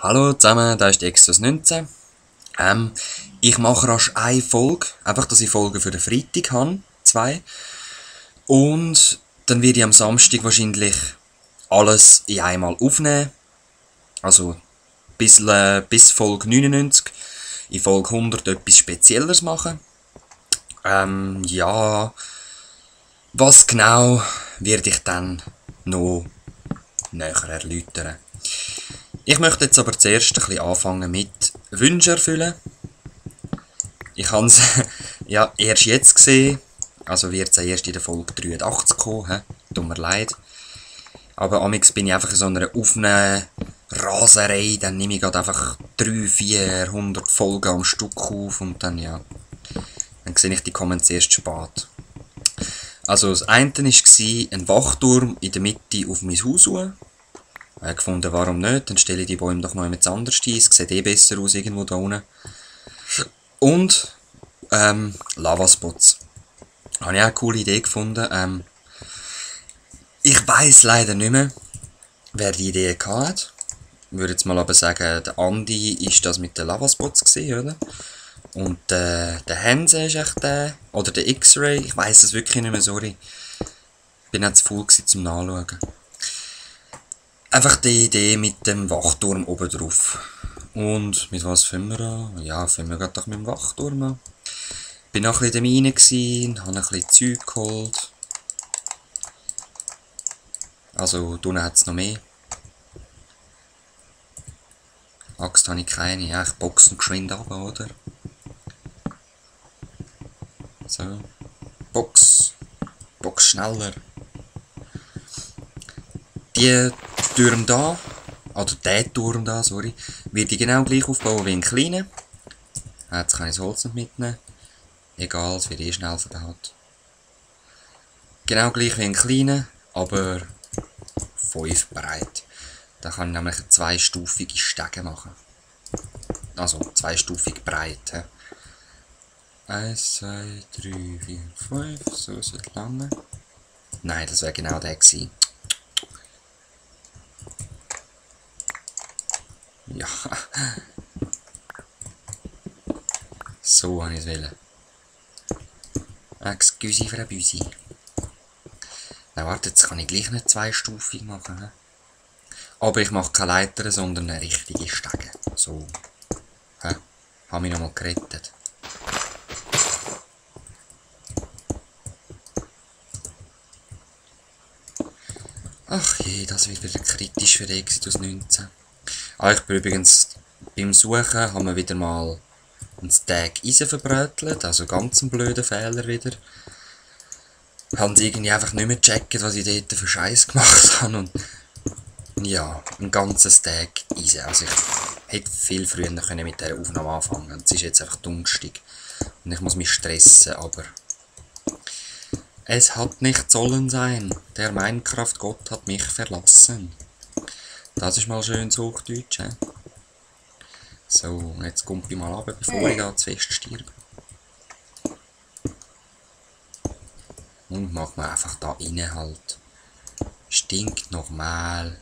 Hallo zusammen, da ist die Exos 19. Ähm, Ich mache rasch eine Folge, einfach, dass ich Folgen für den Freitag habe, zwei. Und dann werde ich am Samstag wahrscheinlich alles in einmal aufnehmen. Also bis Folge 99. In Folge 100 etwas Spezielleres machen. Ja, was genau werde ich dann noch näher erläutern. Ich möchte jetzt aber zuerst ein bisschen anfangen mit Wünsche erfüllen. Ich habe es ja erst jetzt gesehen, also wird es erst in der Folge 83 kommen, tut mir leid. Aber amigs bin ich einfach in so einer offenen Raserei, dann nehme ich gerade einfach 300, 400 Folgen am Stück auf und dann ja, dann sehe ich die kommen erst spät. Also das eine war ein Wachturm in der Mitte auf mein Haus zu. Ich habe gefunden, warum nicht, dann stelle ich die Bäume doch noch jemand anders ein, es sieht eh besser aus irgendwo da unten. Und Lavaspots. Habe ich auch eine coole Idee gefunden. Ich weiss leider nicht mehr, wer die Idee hatte. Ich würde jetzt mal aber sagen, der Andi ist das mit den Lavaspots gewesen, oder? Und der Hanse ist echt der. Oder der X-Ray. Ich weiss es wirklich nicht mehr, sorry. Bin auch zu faul gewesen zum Nachschauen. Einfach die Idee mit dem Wachturm oben drauf. Und mit was fangen wir an? Ja, fangen wir gerade doch mit dem Wachturm an. Bin noch ein bisschen in der Mine gewesen, habe ein bisschen Zeug geholt. Also, drinnen hat es noch mehr. Axt habe ich keine. Ja, ich boxe geschwind ab, oder? So. Box. Box schneller. Die Türme da, oder der Turm da, sorry, werde ich genau gleich aufbauen wie ein kleiner. Jetzt kann ich das Holz nicht mitnehmen. Egal, es wird eh schnell verbaut. Genau gleich wie ein kleiner, aber 5 breit. Da kann ich nämlich eine zweistufige Stege machen. Also zweistufig breit. 1, 2, 3, 4, 5. So sollte lange. Nein, das wäre genau der gewesen. Ja. So habe ich es wollen. Excuse für ein Büsi. Na warte, jetzt kann ich gleich nicht zweistufig machen. Aber ich mache keine Leiter, sondern eine richtige Stege. So. Habe mich nochmal gerettet. Ach je, das wird wieder kritisch für Exodus 19. Ich bin übrigens beim Suchen, haben wir wieder mal einen Stack Eisen verbrötelt, also ganz ein blöder Fehler wieder. Haben sie irgendwie einfach nicht mehr gecheckt, was ich dort für Scheiß gemacht habe und ja, ein ganzer Stack Eisen. Also ich hätte viel früher mit dieser Aufnahme anfangen. Es ist jetzt einfach dunstig und ich muss mich stressen, aber es hat nicht sollen sein. Der Minecraft-Gott hat mich verlassen. Das ist mal schön Hochdeutsch, he? So, jetzt kommt ich mal runter, bevor ich da zu fest stirb. Und machen wir einfach da rein halt. Stinkt nochmal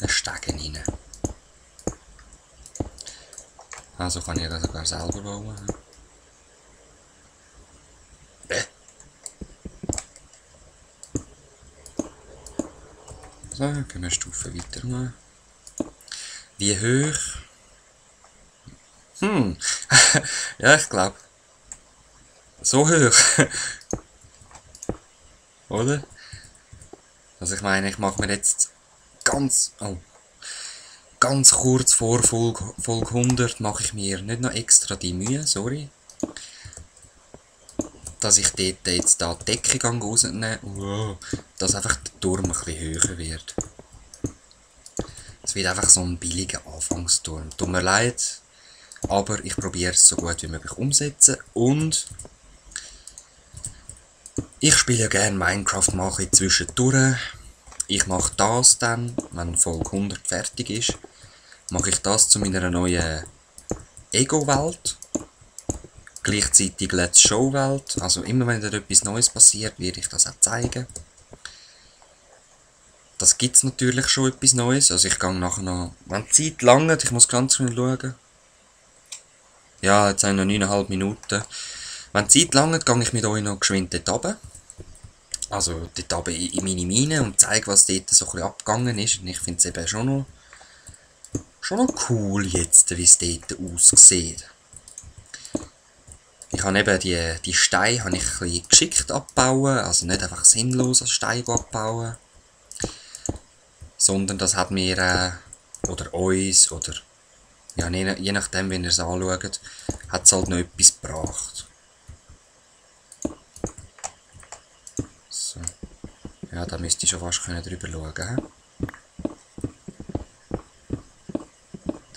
ein Stegen rein. Also kann ich das sogar selber bauen. So, gehen wir eine Stufe weiter mal. Wie hoch? Ja, ich glaube. So hoch. Oder? Also ich meine, ich mache mir jetzt ganz kurz vor Folge 100 mache ich mir nicht noch extra die Mühe, sorry. Dass ich dort jetzt da die Decke rausnehme, dass einfach der Turm ein bisschen höher wird. Es wird einfach so ein billiger Anfangsturm. Tut mir leid, aber ich probiere es so gut wie möglich umsetzen und ich spiele ja gerne Minecraft, mache ich zwischendurch. Ich mache das dann, wenn Folge 100 fertig ist, mache ich das zu meiner neuen Ego-Welt. Gleichzeitig Let's Show-Welt. Also immer wenn da etwas Neues passiert, werde ich das auch zeigen. das gibt es natürlich schon etwas Neues. Also ich gehe nachher noch, wenn die Zeit langt, ich muss ganz schnell schauen. Ja, jetzt haben wir noch 9,5 Minuten. Wenn die Zeit langt, gehe ich mit euch noch geschwind dort runter. Also dort runter in meine Mine und zeige, was dort so ein bisschen abgegangen ist. Und ich finde es eben schon noch cool jetzt, wie es dort aussieht. Ich habe eben die Steine habe ich ein bisschen geschickt abbauen, also nicht einfach sinnlos als Stein abbauen. Sondern das hat mir, oder uns, oder ja, je nachdem, wie ihr es anschaut, hat es halt noch etwas gebracht. So. Ja, da müsste ich schon fast drüber schauen können.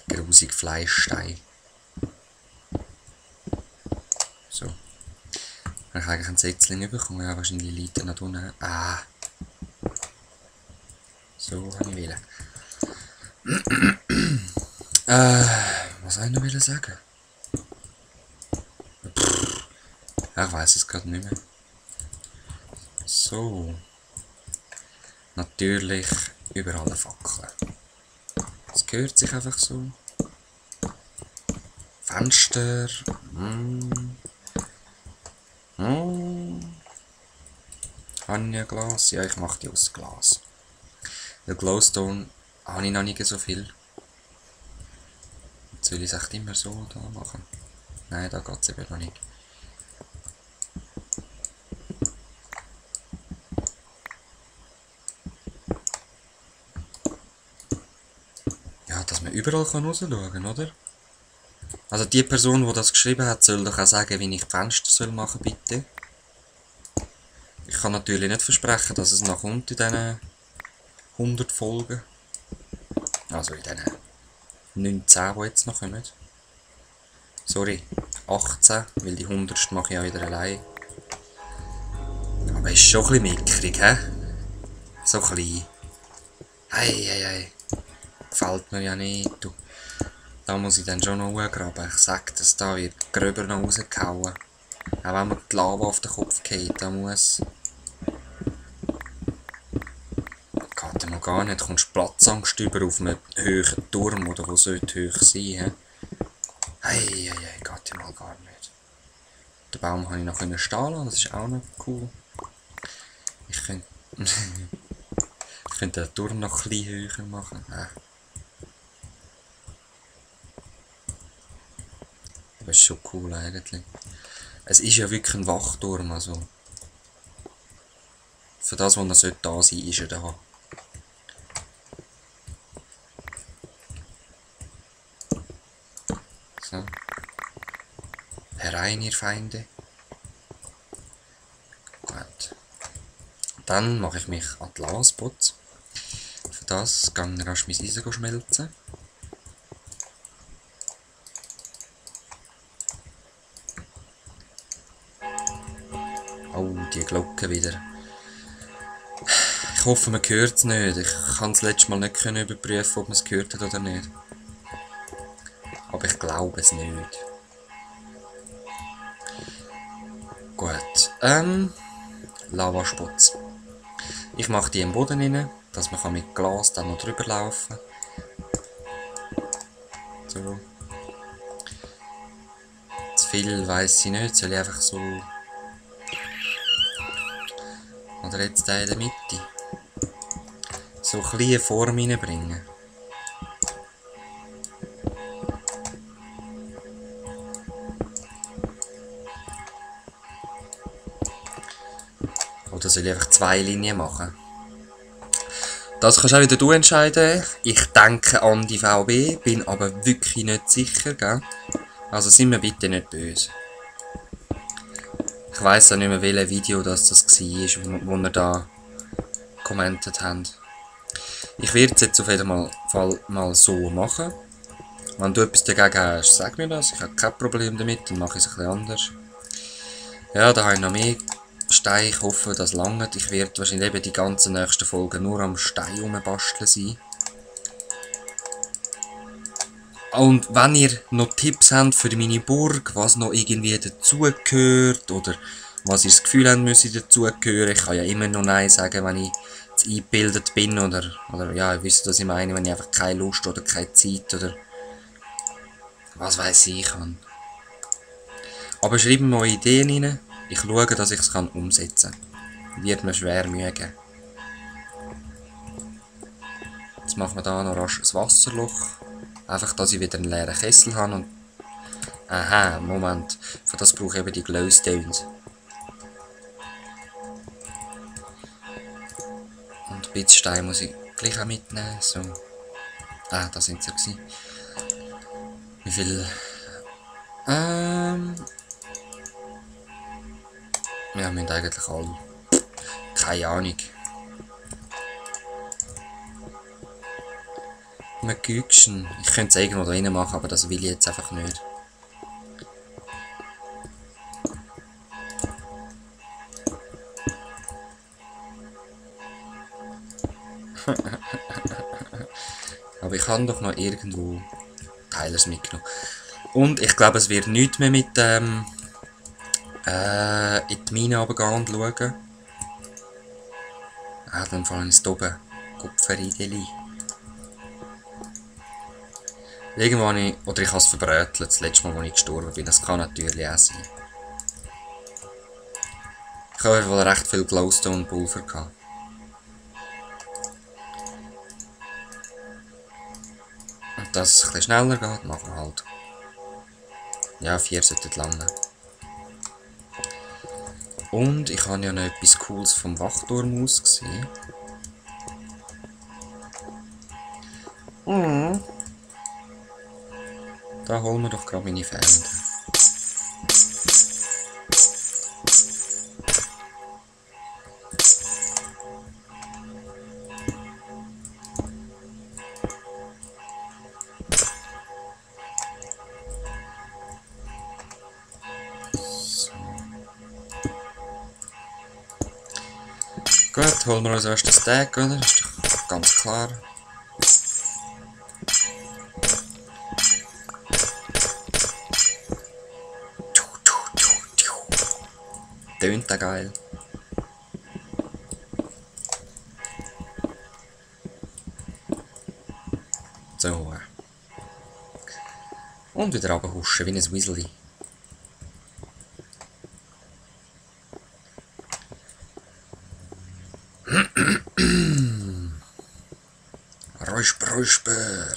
Der grusige Fleischstein. So. Habe ich eigentlich einen Setzling bekommen? Ja, wahrscheinlich liegt er noch unten. Ah. So habe ich wollen. Was soll ich noch sagen? Ich weiß es gerade nicht mehr. So. Natürlich überall eine Fackel. Das gehört sich einfach so. Fenster. Habe ich ein Glas? Ja, ich mache die aus Glas. Weil Glowstone habe ich noch nicht so viel. Jetzt will ich es echt immer so da machen. Nein, da geht es eben noch nicht. Ja, dass man überall rausschauen kann, oder? Also die Person, die das geschrieben hat, soll doch auch sagen, wie ich die Fenster machen soll, bitte. Ich kann natürlich nicht versprechen, dass es noch kommt in diesen 100 Folgen. Also in diesen 19, die jetzt noch kommen. Sorry, 18, weil die 100. mache ich auch wieder allein. Aber ist schon ein bisschen mickrig, hä? So klein. Ei. Gefällt mir ja nicht, du. Da muss ich dann schon noch hochgraben. Ich sag, dass da wird gröber noch rausgehauen. Auch wenn mir die Lava auf den Kopf geht, da muss... Geht ja mal gar nicht. Du kommst Platzangst über auf einem hohen Turm, oder wo sollte hoch sein, hä? Ei, geht ja mal gar nicht. Den Baum habe ich noch stehen lassen, das ist auch noch cool. Ich könnte... ich könnte den Turm noch ein bisschen höher machen. Das ist schon cool eigentlich. Es ist ja wirklich ein Wachturm, also. Für das, was er da sein sollte, ist er da. So. Herein, ihr Feinde. Gut. Dann mache ich mich an die Lavaspots. Für das gehe ich rasch mein Eisen schmelzen. Oh, die Glocke wieder. Ich hoffe, man hört es nicht. Ich kann das letzte Mal nicht überprüfen, ob man es gehört hat oder nicht. Aber ich glaube es nicht. Gut. Lavaspots. Ich mache die im Boden rein, dass man mit Glas dann noch drüber laufen kann. So. Zu viel weiss ich nicht, soll ich einfach so... Oder jetzt in der Mitte. So ein bisschen Form reinbringen. Oder soll ich einfach 2 Linien machen? Das kannst auch wieder du entscheiden. Ich denke an die VB, bin aber wirklich nicht sicher, gell? Also sind wir bitte nicht böse. Ich weiss auch nicht mehr, welches Video das war, wo wir da kommentiert haben. Ich werde es jetzt auf jeden Fall mal so machen. Wenn du etwas dagegen hast, sag mir das. Ich habe kein Problem damit, dann mache ich es ein bisschen anders. Ja, da habe ich noch mehr Steine. Ich hoffe, das langt. Ich werde wahrscheinlich eben die ganzen nächsten Folgen nur am Stein rumbasteln sein. Und wenn ihr noch Tipps habt für meine Burg, was noch irgendwie dazugehört oder was ihr das Gefühl habt, müsse dazugehören, ich kann ja immer noch Nein sagen, wenn ich eingebildet bin oder ja, ihr wisst, was ich meine, wenn ich einfach keine Lust oder keine Zeit oder was weiß ich habe. Aber schreibt mir eure Ideen rein, ich schaue, dass ich es umsetzen kann. Wird mir schwer Mühe geben. Jetzt machen wir da noch rasch ein Wasserloch. Einfach, dass ich wieder einen leeren Kessel habe und... Aha, Moment. Für das brauche ich eben die Glowstones. Und ein bisschen Stein muss ich gleich auch mitnehmen. So. Ah, da sind sie ja gewesen. Wie viel... Wir haben eigentlich alle... Keine Ahnung. Magüchen. Ich könnte es irgendwo da rein machen, aber das will ich jetzt einfach nicht. Aber ich habe doch noch irgendwo Teilers mitgenommen. Und ich glaube, es wird nichts mehr mit in die Mine runtergehen und schauen. Ah, dann fallen es oben. Kupferideli. Irgendwo habe ich... Oder ich habe es verbrötelt, das letzte Mal, als ich gestorben bin. Das kann natürlich auch sein. Ich habe wohl recht viel Glowstone-Pulver gehabt. Und dass es ein bisschen schneller geht, machen wir halt. Ja, 4 sollten landen. Und ich habe ja noch etwas Cooles vom Wachturm aus gesehen. Da holen wir doch gerade meine Fäden. Gut, holen wir als erstes Stack, oder? Das ist doch ganz klar. Tönt da geil. So. Und wieder runterhuschen, wie ein Weasley. Räusper, Räusper.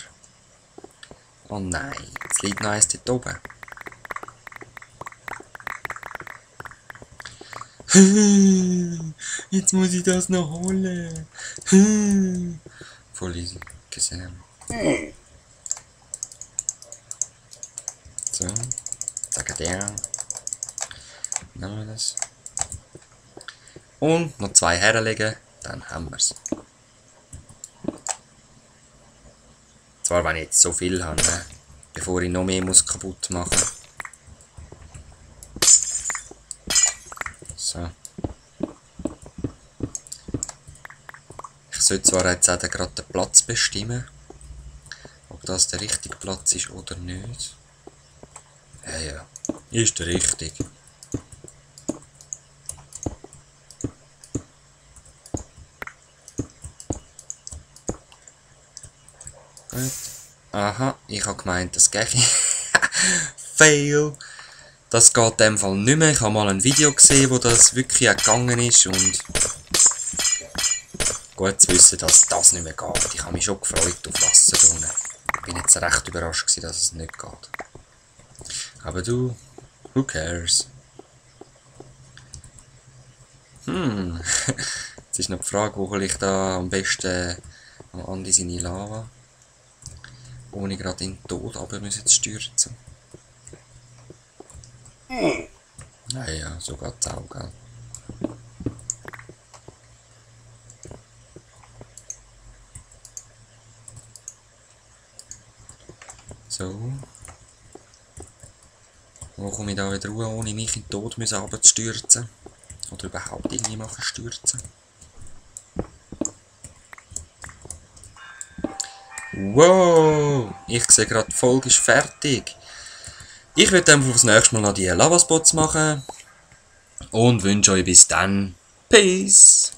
Oh nein, jetzt liegt noch eins dort oben. Jetzt muss ich das noch holen. Voll easy gesehen. So, zack, der. Nehmen wir das. Und noch 2 herlegen, dann haben wir es. Zwar, wenn ich jetzt so viel habe, ne? Bevor ich noch mehr muss kaputt machen. So. Ich sollte zwar jetzt auch gerade den Platz bestimmen, ob das der richtige Platz ist oder nicht. Ja, ja, ist der richtig. Gut. Aha, ich habe gemeint, das gehe ich. Fail! Das geht in dem Fall nicht mehr. Ich habe mal ein Video gesehen, wo das wirklich auch gegangen ist und gut zu wissen, dass das nicht mehr geht. Ich habe mich schon gefreut auf Wasser da unten. Ich bin jetzt recht überrascht gewesen, dass es nicht geht. Aber du, who cares? Jetzt ist noch die Frage, wo hole ich da am besten am Andi seine Lava, ohne gerade in den Tod runter müssen zu stürzen. Naja, so geht's auch, gell? So. Wo komme ich da wieder ruhe, ohne mich in den Tod runterzustürzen? Oder überhaupt irgendwie machen stürzen? Wow! Ich sehe gerade, die Folge ist fertig. Ich werde einfach aufs nächste Mal noch die Lavaspots machen. Und wünsche euch bis dann. Peace!